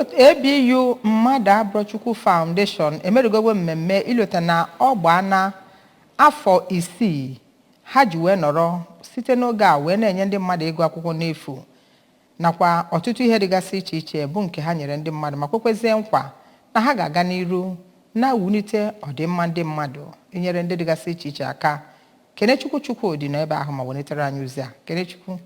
Ndị otu ABU Mmadụabụrọchukwu Foundation emerugokwa mmemme ilota na ọ gbaana afọ 6 ha ji wee nọrọ site n'oge a wee na-enye ndị mmadụ ịgụ akwụkwọ n'efu nakwa ọtụtụ ihe dịgasị iche iche bụ nke ha nyere ndị mmadụ, ma kwekwezie nkwa na ha ga-aga n'iru na-ewulite ọdịmma ndị mmadụ, inyere ndị dịgasị iche iche aka. Kenechukwu Chukwudị nọ ebe ahụ ma welitere anyị ozi a. Kenechukwu.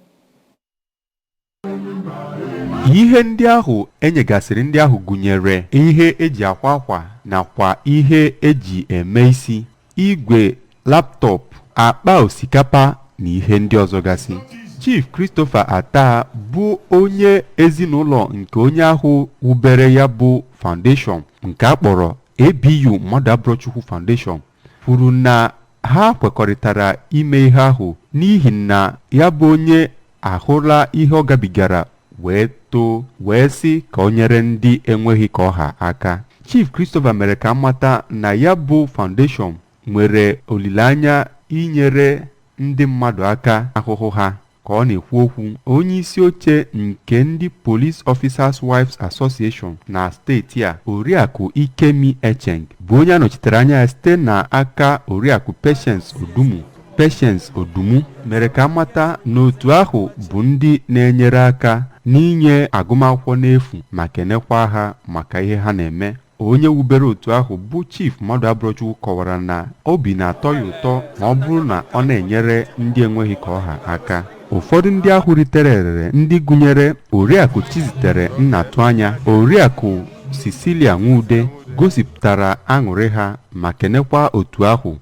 Ihe ndị ahụ enyegasịrị ndị ahụ gụnyere ihe eji akwa akwa nakwa ihe eji eme isi, igwe laptop, akpa osikapa na ihe ndị ọzọ gasị. Chief Christopher Ata bụ onye ezinụlọ nke onye ahụ wubere ya bụ foundation nke a kpọrọ ABU Mmadụabụrọchukwu Foundation kwuru na ha kwekọrịtara ime ihe ahụ n'ihi na ya bụ onye ahụla ihe ọ gabigara wee too, wee sị ka o nyere ndị enweghị ka ọha aka. Chief Christopher mere ka mata na ya bụ foundation nwere olileanya inyere ndị mmadụ aka ahụhụ ha. Ka ọ na-ekwu okwu, onye isi oche nke ndị Police Officers Wives Association na steeti a, Oriakụ Ikemi Echeng, bụ onye anọchitere anya ya site n'aka Oriakụ Patience Odumu, Patience Odumu, mere ka amata n'otu ahụ bụ ndị na-enyere aka n'inye agụmakwụkwọ n'efu ma kenekwa ha maka ihe ha na-eme. Onye wubere otu ahụ bụ Chief Mmadụabụrọchukwu kọwara na obi na-atọ ya ụtọ ma ọ bụrụ na ọ na-enyere ndị enweghị ka ọha aka. Ụfọdụ ndị ahụ ritere erere, ndị gụnyere Oriakụ Chizitere Nnatụanya, Oriakụ Cecilia Nwude, gosipụtara aṅụrị ha ma kenekwa otu ahụ,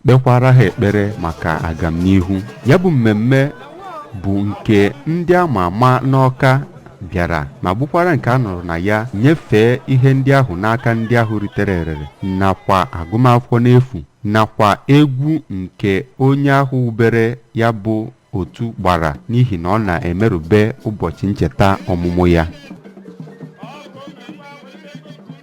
kpekwara ha ekpere maka agamnihu. Ya bụ mmemme bụ nke ndị ama ama n'Ọka bịara ma bụkwara nke a nọrọ na ya nyefee ihe ndị ahụ n'aka ndị ahụ ritere erere nakwa agụmakwụkwọ n'efu nakwa egwu nke onye ahụ wubere ya bụ otu gbara n'ihi na ọ na-emerube ụbọchị ncheta ọmụmụ ya.